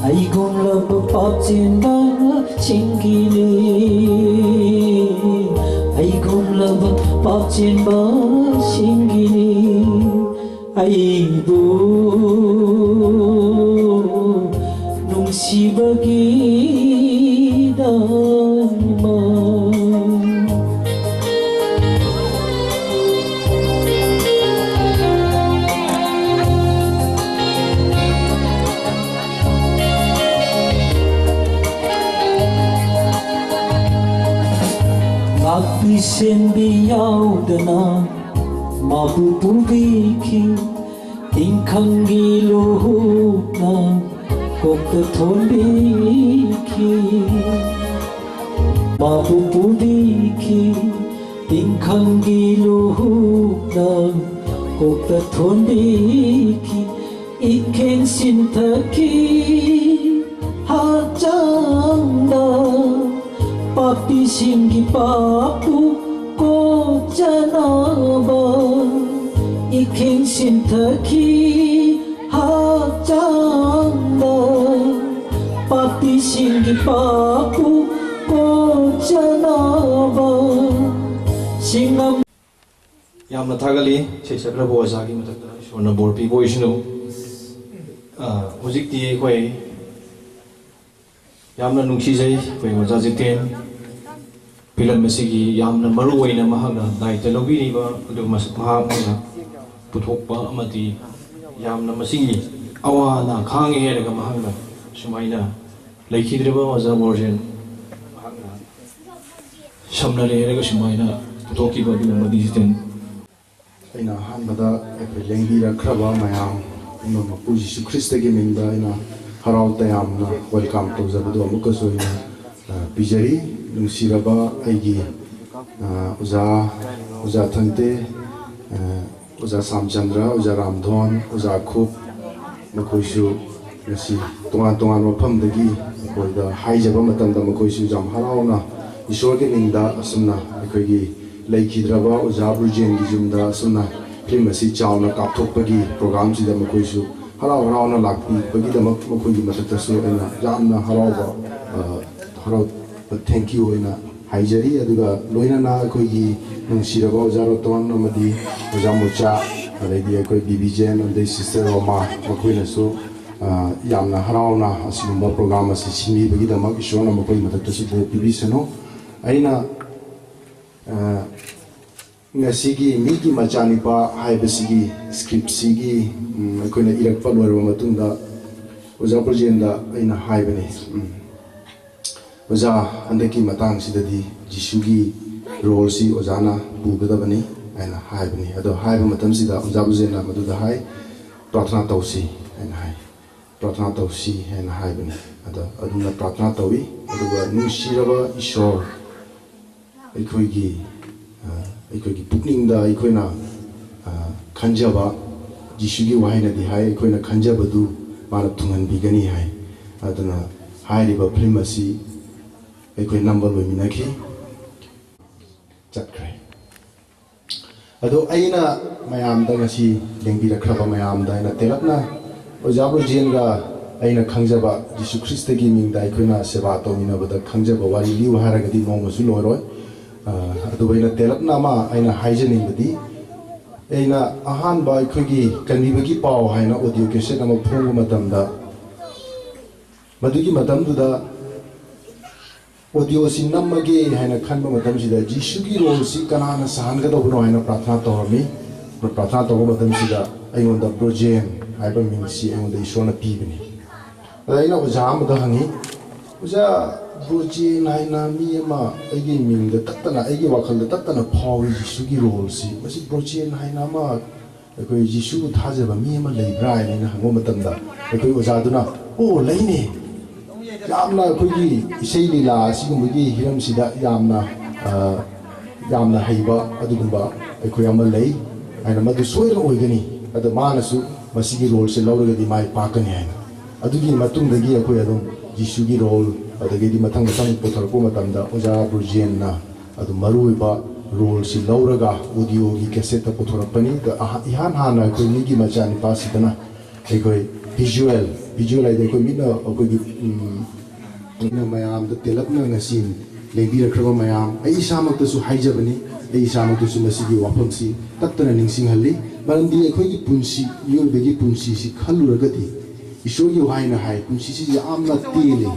ꯑꯩꯒꯨꯝꯂꯕ ꯄꯥꯞꯆꯦꯟꯕꯁꯤꯡꯒꯤꯅꯤ꯫ ꯑꯩꯒꯨꯝꯂꯕ ꯄꯥꯞꯆꯦꯟꯕꯁꯤꯡꯒꯤꯅꯤ꯫ ꯑꯩꯕꯨ ꯅꯨꯡꯁꯤꯕꯒꯤꯗꯃꯛ꯫ ꯉꯥꯛꯄꯤ ꯁꯦꯟꯕꯤ ꯌꯥꯎꯗꯅ ꯃꯥꯕꯨ ꯄꯨꯕꯤꯈꯤ꯫ ꯇꯤꯡꯈꯪꯒꯤ ꯂꯨꯍꯨꯞꯅ ꯀꯣꯛꯇ ꯊꯣꯟꯕꯤꯈꯤ꯫ ꯃꯥꯕꯨ ꯄꯨꯕꯤꯈꯤ꯫ ꯇꯤꯡꯈꯪꯒꯤ ꯂꯨꯍꯨꯞꯅ ꯀꯣꯛꯇ ꯊꯣꯟꯕꯤꯈꯤ꯫ ꯏꯈꯦꯡ ꯁꯤꯟꯊꯈꯤ ꯍꯛꯆꯥꯡꯗ ꯄꯥꯄꯤꯁꯤꯡꯒꯤ ꯄꯥꯞꯄꯨ ꯀꯣꯛꯆꯅꯕ꯫ ꯏꯈꯦꯡ ꯁꯤꯟꯊꯈꯤ ꯍꯛꯆꯥꯡꯗ ꯄꯥꯄꯤꯁꯤꯡꯒꯤ ꯄꯥꯞꯄꯨ ꯀꯣꯛꯆꯅꯕ꯫ ꯁꯤꯡꯉꯝ ꯌꯥꯝꯅ ꯊꯥꯒꯠꯂꯤ ꯏꯁꯩ ꯁꯛꯈ꯭ꯔꯕ ꯑꯣꯖꯥꯒꯤ ꯃꯊꯛꯇ ꯏꯁꯣꯔꯅ ꯕꯣꯔ ꯄꯤꯕ ꯑꯣꯏꯁꯅꯨ꯫ ꯑ, ꯍꯧꯖꯤꯛꯇꯤ ꯑꯩꯈꯣꯏ ꯌꯥꯝꯅ ꯅꯨꯡꯁꯤꯖꯩ ꯑꯩꯈꯣꯏ ꯑꯣꯖꯥ ꯖꯤꯇꯦꯟ꯫ ꯐꯤꯂꯝ ꯑꯁꯤꯒꯤ ꯌꯥꯝꯅ ꯃꯔꯨ ꯑꯣꯏꯅ ꯃꯍꯥꯛꯅ ꯗꯥꯏꯇ ꯂꯧꯕꯤꯔꯤꯕ ꯑꯗꯨ ꯃꯁ-, ꯃꯍꯥꯛꯅ ꯄꯨꯊꯣꯛꯄ ꯑꯃꯗꯤ ꯌꯥꯝꯅ ꯃꯁꯤꯒꯤ ꯑꯋꯥ ꯑꯅꯥ ꯈꯥꯡꯉꯦ ꯍꯥꯏꯔꯒ ꯃꯍꯥꯛꯅ ꯁꯨꯃꯥꯏꯅ ꯂꯩꯈꯤꯗ꯭ꯔꯕ ꯑꯣꯖꯥ ꯕ꯭ꯔꯣꯖꯦꯟ ꯃꯍꯥꯛꯅ ꯁꯝꯅꯔꯦ ꯍꯥꯏꯔꯒ ꯁꯨꯃꯥꯏꯅ ꯄꯨꯊꯣꯛꯈꯤꯕ ꯑꯗꯨꯒꯨꯝꯕ ꯗꯤꯖꯤꯇꯦꯜ꯫ ꯑꯩꯅ ꯑꯍꯥꯟꯕꯗ ꯑꯩꯈꯣꯏ ꯂꯦꯡꯕꯤꯔꯛꯈ꯭ꯔꯕ ꯃꯌꯥꯝ ꯄꯨꯝꯅꯃꯛꯄꯨ ꯖꯤꯁꯨ ꯈ꯭ꯔꯤꯁꯇꯒꯤ ꯃꯤꯡꯗ ꯑꯩꯅ ꯍꯔꯥꯎ ꯇꯌꯥꯝꯅ ꯋꯦꯜꯀꯝ ꯇꯧꯖꯕꯗꯨ ꯑꯃꯨꯛꯀꯁꯨ ꯑꯩꯅ, ꯑ, ꯄꯤꯖꯔꯤ꯫ ꯅꯨꯡꯁꯤꯔꯕ ꯑꯩꯒꯤ, ꯑ, ꯑꯣꯖꯥ, ꯑꯣꯖꯥ ꯊꯪꯇꯦ, ꯑ, ꯑꯣꯖꯥ ꯁꯥꯝꯆꯟꯗ꯭ꯔ, ꯑꯣꯖꯥ ꯔꯥꯝꯙꯣꯟ, ꯑꯣꯖꯥ ꯈꯨꯞ, ꯃꯈꯣꯏꯁꯨ ꯉꯁꯤ ꯇꯣꯉꯥꯟ ꯇꯣꯉꯥꯟꯕ ꯃꯐꯝꯗꯒꯤ ꯑꯩꯈꯣꯏꯗ ꯍꯥꯏꯖꯕ ꯃꯇꯝꯗ ꯃꯈꯣꯏꯁꯨ ꯌꯥꯝ ꯍꯔꯥꯎꯅ ꯏꯁꯣꯔꯒꯤ ꯃꯤꯡꯗ ꯑꯁꯨꯝꯅ ꯑꯩꯈꯣꯏꯒꯤ ꯂꯩꯈꯤꯗ꯭ꯔꯕ ꯑꯣꯖꯥ ꯕ꯭ꯔꯨꯖꯦꯟꯒꯤ ꯌꯨꯝꯗ ꯑꯁꯨꯝꯅ ꯐꯤꯂꯝ ꯑꯁꯤ ꯆꯥꯎꯅ ꯀꯥꯞꯊꯣꯛꯄꯒꯤ ꯄ꯭ꯔꯣꯒ꯭ꯔꯥꯝꯁꯤꯗ ꯃꯈꯣꯏꯁꯨ ꯍꯔꯥꯎ ꯍꯔꯥꯎꯅ ꯂꯥꯛꯄꯤꯕꯒꯤꯗꯃꯛ ꯃꯈꯣꯏꯒꯤ ꯃꯊꯛꯇꯁꯨ ꯑꯩꯅ ꯌꯥꯝꯅ ꯍꯔꯥꯎꯕ, ꯑ, ꯍꯔꯥꯎꯕ thank you ꯑꯣꯏꯅ ꯍꯥꯏꯖꯔꯤ꯫ ꯑꯗꯨꯒ ꯂꯣꯏꯅꯅ ꯑꯩꯈꯣꯏꯒꯤ ꯅꯨꯡꯁꯤꯔꯕ ꯑꯣꯖꯥ ꯔꯣꯇꯣꯟ ꯑꯃꯗꯤ ꯑꯣꯖꯥ ꯃꯨꯆꯥ, ꯑꯗꯩꯗꯤ ꯑꯩꯈꯣꯏ ꯕꯤꯕꯤ ꯖꯦꯟ ꯑꯃꯗꯤ ꯁꯤꯁꯇꯔ ꯔꯣꯃꯥ, ꯃꯈꯣꯏꯅꯁꯨ, ꯑ, ꯌꯥꯝꯅ ꯍꯔꯥꯎꯅ ꯑꯁꯤꯒꯨꯝꯕ ꯄ꯭ꯔꯣꯒ꯭ꯔꯥꯝ ꯑꯁꯤ ꯁꯤꯟꯕꯤꯕꯒꯤꯗꯃꯛ ꯏꯁꯣꯔꯅ ꯃꯈꯣꯏꯒꯤ ꯃꯊꯛꯇꯁꯨ ꯕꯣꯔ ꯄꯤꯕꯤꯁꯅꯨ꯫ ꯑꯩꯅ, ꯑ, ꯉꯁꯤꯒꯤ ꯃꯤꯒꯤ ꯃꯆꯥꯅꯤꯄꯥ ꯍꯥꯏꯕꯁꯤꯒꯤ ꯁ꯭ꯀ꯭ꯔꯤꯞꯁꯤꯒꯤ, ꯎꯝ, ꯑꯩꯈꯣꯏꯅ ꯏꯔꯛꯄ ꯂꯣꯏꯔꯕ ꯃꯇꯨꯡꯗ ꯑꯣꯖꯥ ꯕ꯭ꯔꯨꯖꯦꯟꯗ ꯑꯩꯅ ꯍꯥꯏꯕꯅꯤ, ꯎꯝ, "ꯑꯣꯖꯥ, ꯍꯟꯗꯛꯀꯤ ꯃꯇꯥꯡꯁꯤꯗꯗꯤ ꯖꯤꯁꯨꯒꯤ ꯔꯣꯜꯁꯤ ꯑꯣꯖꯥꯅ ꯄꯨꯒꯗꯕꯅꯤ" ꯍꯥꯏꯅ ꯍꯥꯏꯕꯅꯤ꯫ ꯑꯗꯣ ꯍꯥꯏꯕ ꯃꯇꯝꯁꯤꯗ ꯑꯣꯖꯥ ꯕ꯭ꯔꯨꯖꯦꯟꯅ ꯃꯗꯨꯗ ꯍꯥꯏ, "ꯄ꯭ꯔꯥꯊꯅꯥ ꯇꯧꯁꯤ" ꯍꯥꯏꯅ ꯍꯥꯏ꯫ "ꯄ꯭ꯔꯥꯊꯅꯥ ꯇꯧꯁꯤ" ꯍꯥꯏꯅ ꯍꯥꯏꯕꯅꯤ꯫ ꯑꯗꯣ ꯑꯗꯨꯝꯅ ꯄ꯭ꯔꯥꯊꯅꯥ ꯇꯧꯏ꯫ ꯑꯗꯨꯒ ꯅꯨꯡꯁꯤꯔꯕ ꯏꯁꯣꯔ, ꯑꯩꯈꯣꯏꯒꯤ, ꯑ, ꯑꯩꯈꯣꯏꯒꯤ ꯄꯨꯛꯅꯤꯡꯗ ꯑꯩꯈꯣꯏꯅ, ꯑ, ꯈꯟꯖꯕ, ꯖꯤꯁꯨꯒꯤ ꯋꯥꯍꯩꯅꯗꯤ ꯍꯥꯏ, ꯑꯩꯈꯣꯏꯅ ꯈꯟꯖꯕꯗꯨ ꯃꯥꯅ ꯊꯨꯡꯍꯟꯕꯤꯒꯅꯤ ꯍꯥꯏ꯫ ꯑꯗꯨꯅ ꯍꯥꯏꯔꯤꯕ ꯐꯤꯂꯝ ꯑꯁꯤ ꯑꯩꯈꯣꯏ ꯅꯝꯕ ꯂꯣꯏꯃꯤꯟꯅꯈꯤ, ꯆꯠꯈ꯭ꯔꯦ꯫ ꯑꯗꯣ ꯑꯩꯅ ꯃꯌꯥꯝꯗ, ꯉꯁꯤ ꯂꯦꯡꯕꯤꯔꯛꯈ꯭ꯔꯕ ꯃꯌꯥꯝꯗ ꯑꯩꯅ ꯇꯦꯜꯂꯞꯅ ꯑꯣꯖꯥ ꯕ꯭ꯔꯨꯖꯦꯟꯒ ꯑꯩꯅ ꯈꯪꯖꯕ, ꯖꯤꯁꯨ ꯈ꯭ꯔꯤꯁꯇꯒꯤ ꯃꯤꯡꯗ ꯑꯩꯈꯣꯏꯅ ꯁꯦꯕꯥ ꯇꯧꯃꯤꯟꯅꯕꯗ ꯈꯪꯖꯕ ꯋꯥꯔꯤ ꯂꯤꯌꯨ ꯍꯥꯏꯔꯒꯗꯤ ꯅꯣꯡꯃꯁꯨ ꯂꯣꯏꯔꯣꯏ꯫ ꯑ, ꯑꯗꯨꯕꯨ ꯑꯩꯅ ꯇꯦꯜꯂꯞꯅ ꯑꯃ ꯑꯩꯅ ꯍꯥꯏꯖꯅꯤꯡꯕꯗꯤ, ꯑꯩꯅ ꯑꯍꯥꯟꯕ ꯑꯩꯈꯣꯏꯒꯤ ꯀꯟꯕꯤꯕꯒꯤ ꯄꯥꯎ ꯍꯥꯏꯅ ꯑꯣꯗꯤꯑꯣ ꯀꯦꯁꯦꯠ ꯑꯃ ꯐꯣꯡꯕ ꯃꯇꯝꯗ, ꯃꯗꯨꯒꯤ ꯃꯇꯝꯗꯨꯗ ꯑꯣꯗꯤꯑꯣꯁꯤ ꯅꯝꯃꯒꯦ ꯍꯥꯏꯅ ꯈꯟꯕ ꯃꯇꯝꯁꯤꯗ ꯖꯤꯁꯨꯒꯤ ꯔꯣꯜꯁꯤ ꯀꯅꯥꯅ ꯁꯥꯍꯟꯒꯗꯧꯕꯅꯣ ꯍꯥꯏꯅ ꯄ꯭ꯔꯥꯊꯅꯥ ꯇꯧꯔꯝꯃꯤ꯫ ꯄ꯭ꯔꯥꯊꯅꯥ ꯇꯧꯕ ꯃꯇꯝꯁꯤꯗ ꯑꯩꯉꯣꯟꯗ ꯕ꯭ꯔꯣꯖꯦꯟ ꯍꯥꯏꯕ ꯃꯤꯡꯁꯤ ꯑꯩꯉꯣꯟꯗ ꯏꯁꯣꯔꯅ ꯄꯤꯕꯅꯤ꯫ ꯑꯗ ꯑꯩꯅ ꯑꯣꯖꯥ ꯑꯃꯗ ꯍꯪꯉꯤ, "ꯑꯣꯖꯥ, ꯕ꯭ꯔꯣꯖꯦꯟ ꯍꯥꯏꯅ ꯃꯤ ꯑꯃ ꯑꯩꯒꯤ ꯃꯤꯡꯗ ꯇꯠꯇꯅ, ꯑꯩꯒꯤ ꯋꯥꯈꯜꯗ ꯇꯠꯇꯅ ꯐꯥꯎꯏ ꯖꯤꯁꯨꯒꯤ ꯔꯣꯜꯁꯤ꯫ ꯃꯁꯤ ꯕ꯭ꯔꯣꯖꯦꯟ ꯍꯥꯏꯅ ꯑꯃ ꯑꯩꯈꯣꯏ ꯖꯤꯁꯨꯕꯨ ꯊꯥꯖꯕ ꯃꯤ ꯑꯃ ꯂꯩꯕ꯭ꯔꯥ?" ꯍꯥꯏꯅ ꯑꯩꯅ ꯍꯪꯕ ꯃꯇꯝꯗ ꯑꯩꯈꯣꯏ ꯑꯣꯖꯥꯗꯨꯅ, "ꯑꯣ, ꯂꯩꯅꯦ꯫ ꯌꯥꯝꯅ ꯑꯩꯈꯣꯏꯒꯤ ꯏꯁꯩ ꯂꯤꯂꯥ ꯑꯁꯤꯒꯨꯝꯕꯒꯤ ꯍꯤꯔꯝꯁꯤꯗ ꯌꯥꯝꯅ, ꯑ, ꯌꯥꯝꯅ ꯍꯩꯕ ꯑꯗꯨꯒꯨꯝꯕ ꯑꯩꯈꯣꯏ ꯑꯃ ꯂꯩ ꯍꯥꯏꯅ, ꯃꯗꯨ ꯁꯣꯏꯗꯅ ꯑꯣꯏꯒꯅꯤ꯫ ꯑꯗꯣ ꯃꯥꯅꯁꯨ ꯃꯁꯤꯒꯤ ꯔꯣꯜꯁꯦ ꯂꯧꯔꯒꯗꯤ ꯃꯥꯏ ꯄꯥꯛꯀꯅꯤ" ꯍꯥꯏꯅ꯫ ꯑꯗꯨꯒꯤ ꯃꯇꯨꯡꯗꯒꯤ ꯑꯩꯈꯣꯏ ꯑꯗꯨꯝ ꯖꯤꯁꯨꯒꯤ ꯔꯣꯜ, ꯑꯗꯒꯤꯗꯤ ꯃꯊꯪ ꯃꯊꯪ ꯄꯨꯊꯣꯔꯛꯄ ꯃꯇꯝꯗ ꯑꯣꯖꯥ ꯕ꯭ꯔꯨꯖꯦꯟꯅ ꯑꯗꯨꯝ ꯃꯔꯨꯑꯣꯏꯕ ꯔꯣꯜꯁꯤ ꯂꯧꯔꯒ ꯑꯣꯗꯤꯑꯣꯒꯤ ꯀꯦꯁꯦꯠꯇ ꯄꯨꯊꯣꯔꯛꯄꯅꯤ꯫ ꯑꯗ ꯑꯍ-, ꯏꯍꯥꯟ ꯍꯥꯟꯅ ꯑꯩꯈꯣꯏ ꯃꯤꯒꯤ ꯃꯆꯥꯅꯤꯄꯥꯁꯤꯗꯅ ꯑꯩꯈꯣꯏ ꯚꯤꯖꯨꯋꯦꯜ, ꯚꯤꯖꯨꯋꯦꯜ ꯍꯥꯏꯗꯤ ꯑꯩꯈꯣꯏ ꯃꯤꯠꯅ, ꯑꯩꯈꯣꯏꯒꯤ, ꯎꯝ, ꯑꯩꯅ ꯃꯌꯥꯝꯗ ꯇꯦꯜꯂꯞꯅ ꯉꯁꯤ ꯂꯦꯡꯕꯤꯔꯛꯈ꯭ꯔꯕ ꯃꯌꯥꯝ, ꯑꯩ ꯏꯁꯥꯃꯛꯇꯁꯨ ꯍꯥꯏꯖꯕꯅꯤ, ꯑꯩ ꯏꯁꯥꯃꯛꯇꯁꯨ ꯃꯁꯤꯒꯤ ꯋꯥꯐꯝꯁꯤ ꯇꯠꯇꯅ ꯅꯤꯡꯁꯤꯡꯍꯜꯂꯤ꯫ ꯃꯔꯝꯗꯤ ꯑꯩꯈꯣꯏꯒꯤ ꯄꯨꯟꯁꯤ, ꯃꯤꯑꯣꯏꯕꯒꯤ ꯄꯨꯟꯁꯤꯁꯤ ꯈꯜꯂꯨꯔꯒꯗꯤ, ꯏꯁꯣꯔꯒꯤ ꯋꯥꯍꯩꯅ ꯍꯥꯏ, ꯄꯨꯟꯁꯤꯁꯤ ꯌꯥꯝꯅ ꯇꯦꯜꯂꯤ,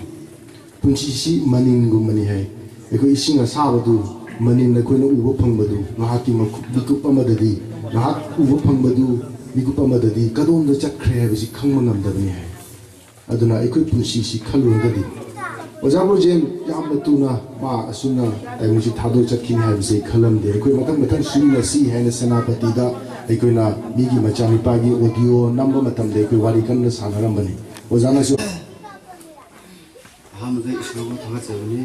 ꯄꯨꯟꯁꯤꯁꯤ ꯃꯅꯤꯟꯒꯨꯝꯕꯅꯤ ꯍꯥꯏ꯫ ꯑꯩꯈꯣꯏ ꯏꯁꯤꯡ ꯑꯁꯥꯕꯗꯨ, ꯃꯅꯤꯟ ꯑꯩꯈꯣꯏꯅ ꯎꯕ ꯐꯪꯕꯗꯨ ꯉꯥꯏꯍꯥꯛꯀꯤ ꯃꯈꯨ-, ꯃꯤꯀꯨꯞ ꯑꯃꯗꯗꯤ, ꯉꯥꯏꯍꯥꯛ ꯎꯕ ꯐꯪꯕꯗꯨ ꯃꯤꯀꯨꯞ ꯑꯃꯗꯗꯤ ꯀꯗꯣꯝꯗ ꯆꯠꯈ꯭ꯔꯦ ꯍꯥꯏꯕꯁꯤ ꯈꯪꯕ ꯉꯝꯗꯕꯅꯤ ꯍꯥꯏ꯫ ꯑꯗꯨꯅ ꯑꯩꯈꯣꯏ ꯄꯨꯟꯁꯤꯁꯤ ꯈꯜꯂꯨꯔꯒꯗꯤ, ꯑꯣꯖꯥ ꯕ꯭ꯔꯣꯖꯦꯟ ꯌꯥꯝꯅ ꯊꯨꯅ ꯃꯥ ꯑꯁꯨꯝꯅ ꯇꯥꯏꯕꯪꯁꯤ ꯊꯥꯗꯣꯛ ꯆꯠꯈꯤꯅꯤ ꯍꯥꯏꯕꯁꯤ ꯑꯩ ꯈꯜꯂꯝꯗꯦ꯫ ꯑꯩꯈꯣꯏ ꯃꯊꯪ ꯃꯊꯪ ꯁꯨꯃꯤꯟꯅꯁꯤ ꯍꯥꯏꯅ ꯁꯦꯅꯥꯄꯇꯤꯗ ꯑꯩꯈꯣꯏꯅ ꯃꯤꯒꯤ ꯃꯆꯥꯅꯤꯄꯥꯒꯤ ꯑꯣꯗꯤꯑꯣ ꯅꯝꯕ ꯃꯇꯝꯗ ꯑꯩꯈꯣꯏ ꯋꯥꯔꯤ ꯀꯟꯅ ꯁꯥꯟꯅꯔꯝꯕꯅꯤ꯫ ꯑꯣꯖꯥꯅꯁꯨ ꯑꯍꯥꯟꯕꯗ ꯏꯁꯣꯔꯕꯨ ꯊꯥꯒꯠꯆꯕꯅꯤ꯫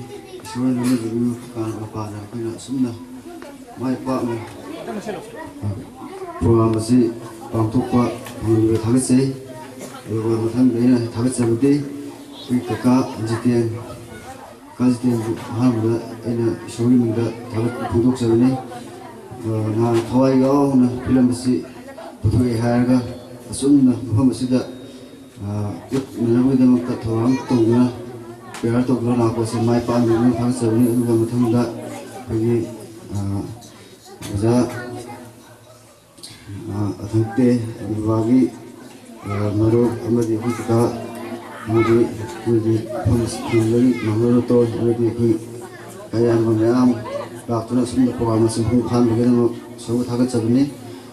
ꯏꯁꯣꯔꯅ ꯅꯝꯖꯕꯒꯤ ꯃꯄꯥꯟ-, ꯃꯄꯥꯟꯅ ꯑꯩꯈꯣꯏꯅ ꯑꯁꯨꯝꯅ ꯃꯥꯏ ꯄꯥꯛꯅ, ꯑ, ꯄ꯭ꯔꯣꯒ꯭ꯔꯥꯝ ꯑꯁꯤ ꯄꯥꯡꯊꯣꯛꯄ ꯐꯪꯍꯟꯕꯤꯕ ꯊꯥꯒꯠꯆꯩ꯫ ꯑꯗꯨꯒ ꯃꯊꯪꯗ ꯑꯩꯅ ꯊꯥꯒꯠꯆꯕꯗꯤ ꯑꯩꯈꯣꯏ ꯀꯀꯥ ꯖꯤꯇꯦꯟ, ꯀꯀꯥ ꯖꯤꯇꯦꯟꯕꯨ ꯑꯍꯥꯟꯕꯗ ꯑꯩꯅ ꯏꯁꯣꯔꯒꯤ ꯃꯤꯡꯗ ꯊꯥꯒꯠꯄ ꯐꯣꯡꯗꯣꯛꯆꯕꯅꯤ꯫ ꯑ, ꯃꯍꯥꯛꯅ ꯊꯋꯥꯏ ꯌꯥꯎꯅ ꯐꯤꯂꯝ ꯑꯁꯤ ꯄꯨꯊꯣꯛꯑꯦ ꯍꯥꯏꯔꯒ ꯑꯁꯨꯝꯅ ꯃꯐꯝ ꯑꯁꯤꯗ ꯑ, ꯎꯠꯅꯅꯕꯒꯤꯗꯃꯛꯇ ꯊꯧꯔꯥꯡ ꯇꯧꯗꯨꯅ, ꯄ꯭ꯔꯦꯌꯔ ꯇꯧꯗꯨꯅ ꯂꯥꯛꯄꯁꯦ ꯃꯥꯏ ꯄꯥꯛꯅꯕ ꯊꯥꯒꯠꯆꯕꯅꯤ꯫ ꯑꯗꯨꯒ ꯃꯊꯪꯗ ꯑꯩꯈꯣꯏꯒꯤ, ꯑ, ꯑꯣꯖꯥ, ꯑ, ꯑꯊꯣꯛꯇꯦ ꯕꯕꯥꯒꯤ, ꯑ, ꯃꯔꯨꯞ ꯑꯃꯗꯤ ꯑꯩꯈꯣꯏ ꯀꯀꯥ ꯑꯃꯗꯤ ꯑꯩꯈꯣꯏꯒꯤ ꯃꯐꯝ ꯑꯁꯤꯒꯤ ꯃꯦꯝꯕꯔ ꯃꯦꯝꯕꯔ ꯇꯣ, ꯑꯃꯗꯤ ꯑꯩꯈꯣꯏ ꯑꯌꯥꯝꯕ ꯃꯌꯥꯝ ꯂꯥꯛꯇꯨꯅ ꯑꯁꯨꯝꯕ ꯄ꯭ꯔꯣꯒ꯭ꯔꯥꯝ ꯑꯁꯤ ꯃꯄꯨꯡ ꯐꯥꯍꯟꯕꯒꯤꯗꯃꯛ ꯏꯁꯣꯔꯕꯨ ꯊꯥꯒꯠꯆꯕꯅꯤ꯫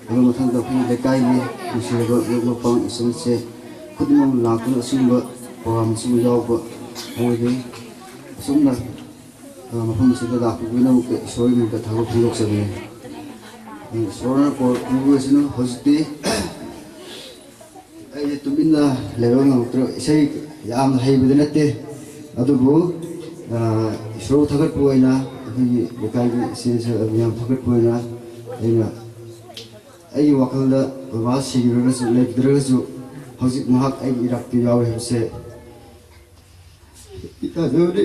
ꯑꯗꯨ ꯃꯊꯪꯗ ꯑꯩꯈꯣꯏꯒꯤ ꯂꯩꯀꯥꯏꯒꯤ ꯅꯨꯡꯁꯤꯔꯕ ꯃꯔꯨꯞ ꯃꯄꯥꯡ ꯏꯆꯟꯁꯦ ꯈꯨꯗꯤꯡꯃꯛ ꯂꯥꯛꯇꯨꯅ ꯑꯁꯤꯒꯨꯝꯕ ꯄ꯭ꯔꯣꯒ꯭ꯔꯥꯝ ꯑꯁꯤꯕꯨ ꯌꯥꯎꯕ ꯑꯣꯏꯔꯦ꯫ ꯑꯁꯨꯝꯅ, ꯑ, ꯃꯐꯝ ꯑꯁꯤꯗ ꯂꯥꯛꯄꯤꯕꯒꯤꯗꯃꯛꯇ ꯏꯁꯣꯔꯒꯤ ꯃꯤꯡꯗ ꯊꯥꯒꯠ ꯐꯣꯡꯗꯣꯛꯆꯕꯅꯤ꯫ ꯏꯁꯣꯔꯅ ꯄꯣꯔꯛꯄꯤꯕ ꯑꯁꯤꯅ ꯍꯧꯖꯤꯛꯇꯤ ꯑꯩꯁꯦ ꯇꯨꯃꯤꯟꯅ ꯂꯩꯕ ꯉꯝꯃꯛꯇ꯭ꯔꯦ꯫ ꯏꯁꯩ ꯌꯥꯝꯅ ꯍꯩꯕꯗꯤ ꯅꯠꯇꯦ, ꯑꯗꯨꯕꯨ, ꯑ, ꯏꯁꯣꯔꯕꯨ ꯊꯥꯒꯠꯄ ꯑꯣꯏꯅ, ꯑꯩꯈꯣꯏꯒꯤ ꯂꯩꯀꯥꯏꯒꯤ ꯏꯆꯦ ꯏꯆꯜ ꯃꯌꯥꯝ ꯊꯥꯒꯠꯄ ꯑꯣꯏꯅ ꯑꯩꯅ ꯑꯩꯒꯤ ꯋꯥꯈꯜꯗ ꯕꯕꯥ ꯁꯤꯈ꯭ꯔꯒꯁꯨ, ꯂꯩꯈꯤꯗ꯭ꯔꯒꯁꯨ, ꯍꯧꯖꯤꯛ ꯃꯍꯥꯛ ꯑꯩꯒꯤ ꯏꯔꯥꯛꯇ ꯌꯥꯎꯔꯤ ꯍꯥꯏꯕꯁꯦ ꯌꯥꯖꯕꯅꯤ꯫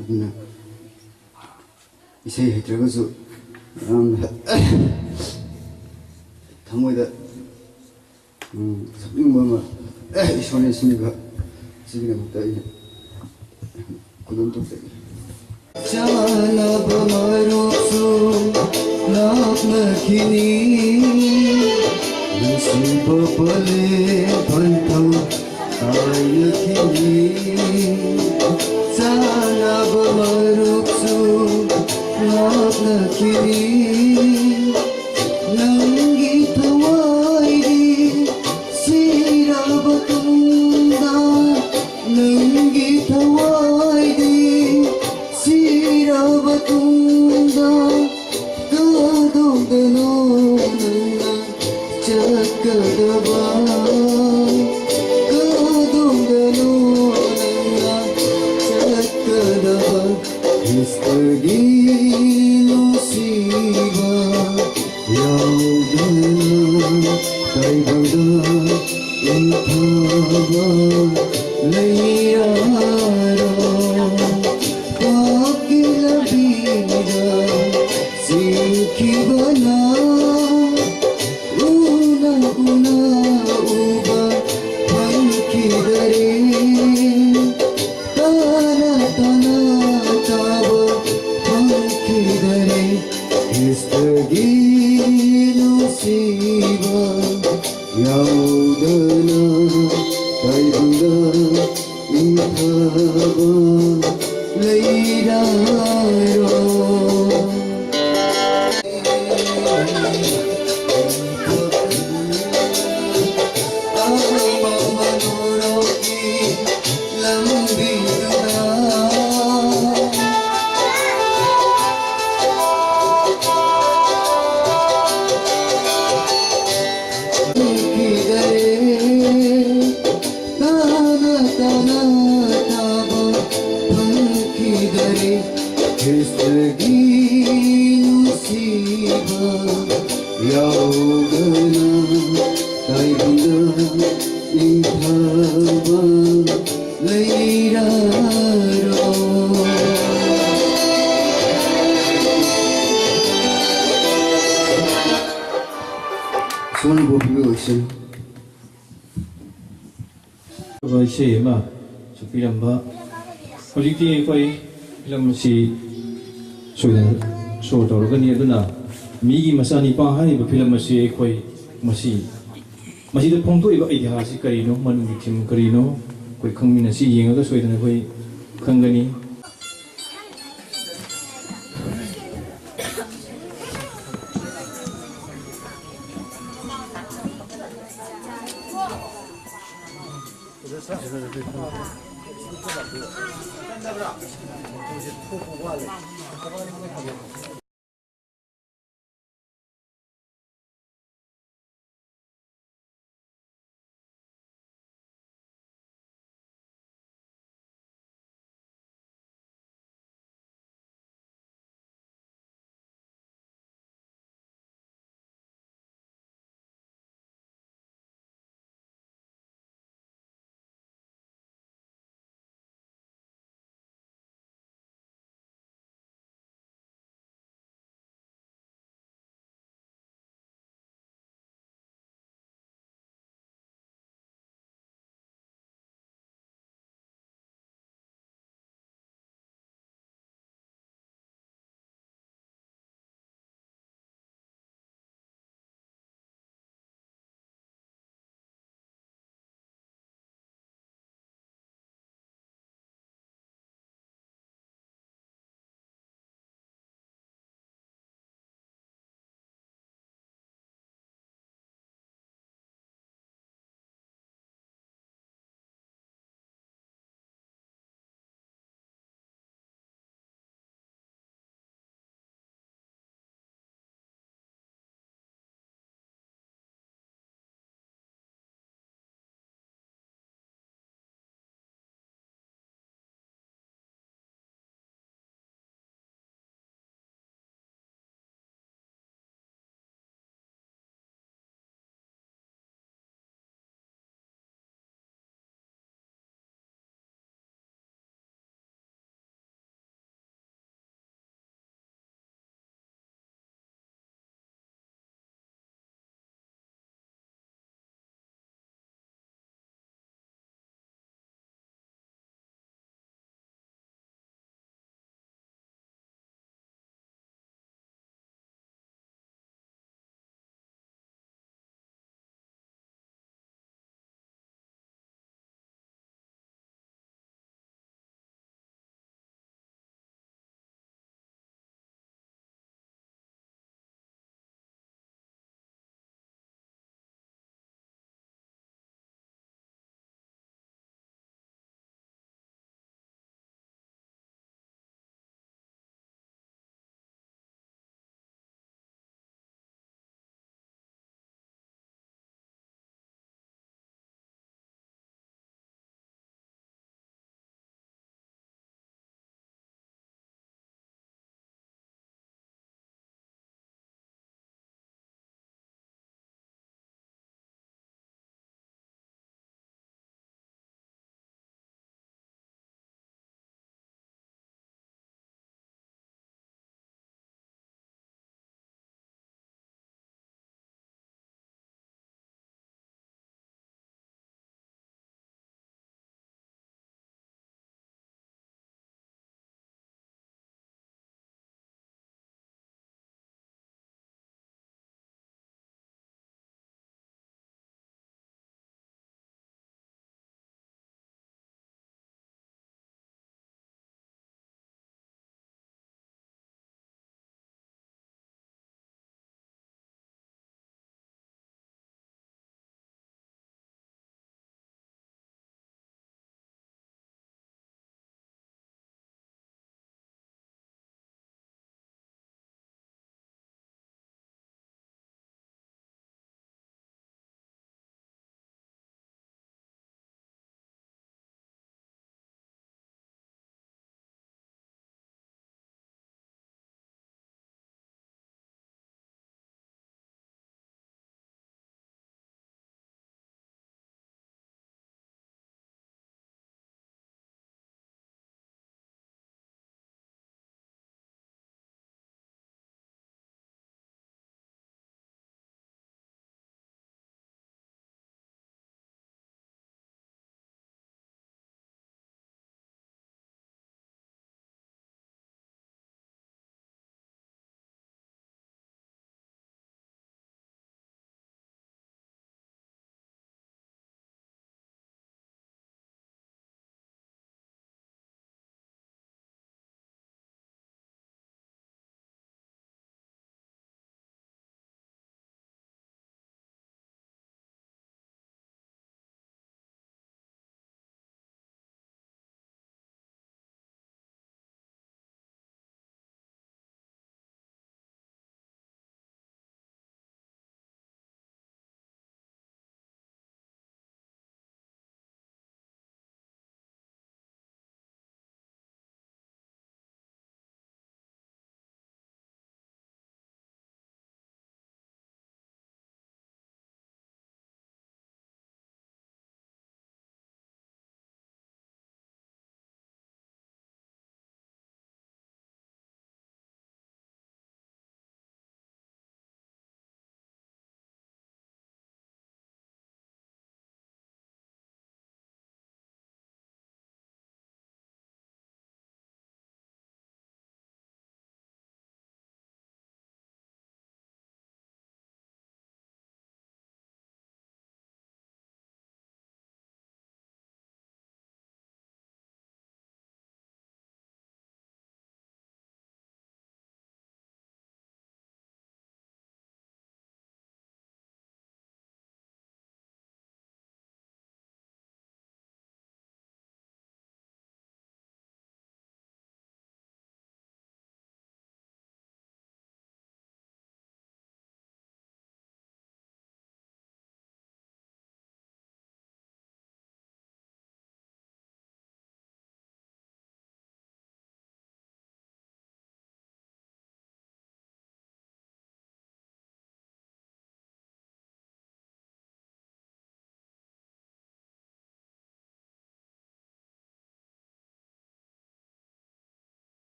ꯑꯗꯨꯅ ꯏꯁꯩ ꯍꯩꯇ꯭ꯔꯒꯁꯨ ꯌꯥꯝꯅ ꯊꯃꯣꯏꯗ, ꯎꯝ, ꯁꯛꯅꯤꯡꯕ ꯑꯃ ꯏꯁꯣꯔꯅ ꯁꯤꯟꯕ, ꯁꯤꯒꯤꯗꯃꯛꯇ ꯑꯩ ꯈꯨꯗꯣꯜ ꯇꯧꯖꯒꯦ꯫ ꯆꯥꯅꯕ ꯃꯔꯨꯞꯁꯨ ꯂꯥꯛꯅꯈꯤꯅꯤ, ꯅꯨꯡꯁꯤꯕ ꯄꯂꯦꯝ ꯄꯟꯊꯧ ꯀꯥꯏꯅꯈꯤꯅꯤ꯫ ꯆꯥꯅꯕ ꯃꯔꯨꯞꯁꯨ ꯂꯥꯛꯅꯈꯤꯅꯤ, ꯅꯪꯒꯤ ꯊꯋꯥꯏꯗꯤ ꯁꯤꯔꯕ ꯇꯨꯡꯗ, ꯅꯪꯒꯤ ꯊꯋꯥꯏꯗꯤ ꯁꯤꯔꯕ ꯇꯨꯡꯗ ꯀꯗꯣꯝꯗꯅꯣ ꯅꯪꯅ ꯆꯠꯀꯗꯕ, ꯀꯗꯣꯝꯗꯅꯣ ꯅꯪꯅ ꯆꯠꯀꯗꯕ? ꯈ꯭ꯔꯤꯁꯇꯒꯤ ꯅꯨꯡꯁꯤꯕ ꯌꯥꯎꯗꯅ ꯇꯥꯏꯕꯪꯗ ꯏꯪꯊꯕ ꯂꯩꯔꯔꯣꯏ꯫ ꯈ꯭ꯔꯤꯁꯇꯒꯤ ꯅꯨꯡꯁꯤꯕ ꯌꯥꯎꯗꯅ ꯇꯥꯏꯕꯪꯗ ꯏꯪꯊꯕ ꯂꯩꯔꯔꯣꯏ꯫ ꯁꯣꯝ ꯕꯣꯕꯤꯕꯨ ꯑꯣꯏꯁꯤꯟ꯫ ꯏꯁꯩ ꯑꯃ ꯁꯛꯄꯤꯔꯝꯕ꯫ ꯍꯧꯖꯤꯛꯇꯤ ꯑꯩꯈꯣꯏ ꯐꯤꯂꯝ ꯑꯁꯤ ꯁꯣꯏꯗꯅ ꯁꯣ ꯇꯧꯔꯒꯅꯤ꯫ ꯑꯗꯨꯅ ꯃꯤꯒꯤ ꯃꯆꯥꯅꯤꯄꯥ ꯍꯥꯏꯔꯤꯕ ꯐꯤꯂꯝ ꯑꯁꯤ ꯑꯩꯈꯣꯏ ꯃꯁꯤ, ꯃꯁꯤꯗ ꯐꯣꯡꯗꯣꯛꯏꯕ ꯑꯥꯏꯗꯤꯌꯥ ꯑꯁꯤ ꯀꯔꯤꯅꯣ, ꯃꯅꯨꯡꯒꯤ ꯊꯤꯝ ꯀꯔꯤꯅꯣ, ꯑꯩꯈꯣꯏ ꯈꯪꯃꯤꯟꯅꯁꯤ, ꯌꯦꯡꯉꯒ ꯁꯣꯏꯗꯅ ꯑꯩꯈꯣꯏ ꯈꯪꯒꯅꯤ꯫